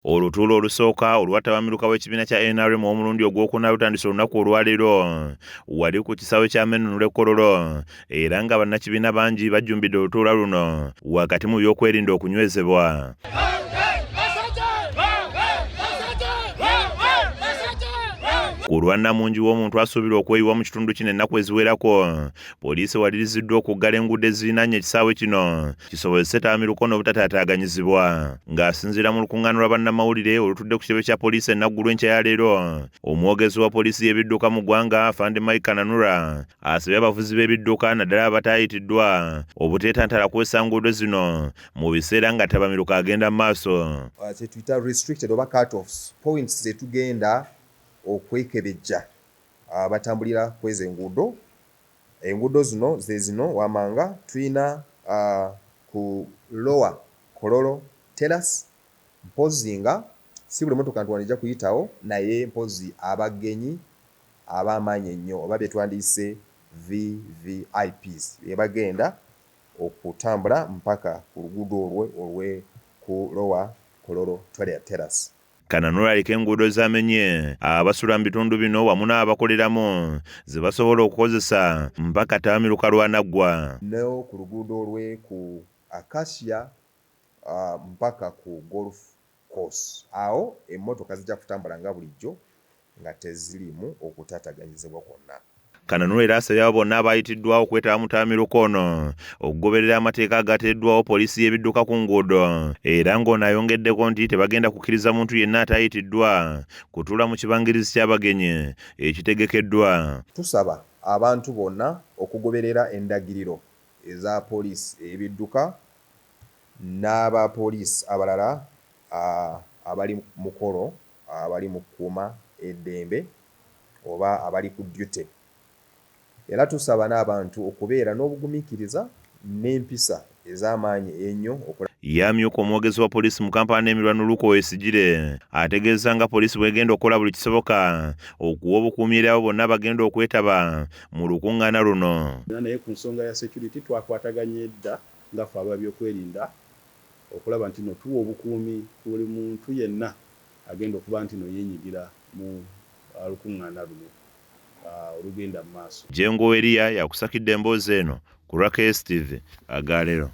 Olutuula olusooka olwa ttabamiruka w'ekibiina kya NRM ow'omulundi ogwokuna lutandise olunaku olwaleero wali ku kisaawe kya Menunula e Kololo era nga bannakibiina bangi bajjumbidde olutuula luno wakati mu by'okwerinda okunywezebwa. Ku lwa nnamungi w'omuntu asuubirwa okweyiwa mu kitundu kino ennaku eziwerako, poliisi ewaliriziddwa okuggala enguudo ezirinaanye ekisaawe kino kisobozese ttabamiruka ono obutataataaganyizibwa. Ng'asinziira mu lukungaana lwa bannamawulire olutudde ku kitebe kya poliisi e Naggulu enkya ya leero, omwogezi wa poliisi y'ebidduka mu ggwanga Afande Mike Kananura asabye abavuzi b'ebidduka naddala abataayitiddwa obuteetantala kukozesa nguudo zino mu biseera nga ttabamiruka agenda mu maaso. Kyetuyita restricted oba cut offs points zetugenda okwekebejja abatambulira kwezo enguudo. Enguudo zino ze zino wamanga tulina ku Lower Kololo Terrace, mpozzi nga si buli motoka nti wano ejja kuyitawo, naye mpozzi abagenyi ab'amaanyi ennyo oba betwandiyise VVIPs bebagenda okutambula mpaka ku luguudo olwo olwe ku Lower Kololo Terrace. Kananura aliko enguudo z'amenye abasula mu bitundu bino wamu n'abakoleramu ze basobola okukozesa mpaka ttabamiruka lw'anaggwa. Ne ku luguudo olwe ku Acacia mpaka ku golf course, awo emmotoka zijja kutambula nga bulijjo nga teziriimu okutaataganyizibwa kwonna. Kananura era asabye abo bonna abayitiddwa okwetaba mu ttabamiruka ono okugoberera amateeka agateereddwawo poliisi y'ebidduka ku nguudo era ng'ono ayongeddeko nti tebagenda kukkiriza muntu yenna atayitiddwa kutuula mu kibangirizi ky'abagenyi ekitegekeddwa. Tusaba abantu bonna okugoberera endagiriro eza poliisi ey'ebidduka n'abapoliisi abalala abali mukolo abali mu kukuuma eddembe oba abali ku duty. Era tusaba n'abantu okubeera n'obugumiikiriza n'empisa ez'amaanyi ennyo. Ye amyuka omwogezi wa poliisi mu Kampala n'emirwano Luke Owoyesigyire ategeeza nga poliisi bw'egenda okukola buli kisoboka okuwa obukuumi eri abo bonna abagenda okwetaba mu lukuŋŋaana luno. Naye ku nsonga ya security twakwataganye dda nga ffe ab'ebyokwerinda okulaba nti no tuwa obukuumi ku buli muntu yenna agenda okuba nti no yeenyigira mu lukuŋŋaana luno olugenda mu maaso. Jengo Eriya yakusakidde emboozi eno ku lwa KSTV agaleero.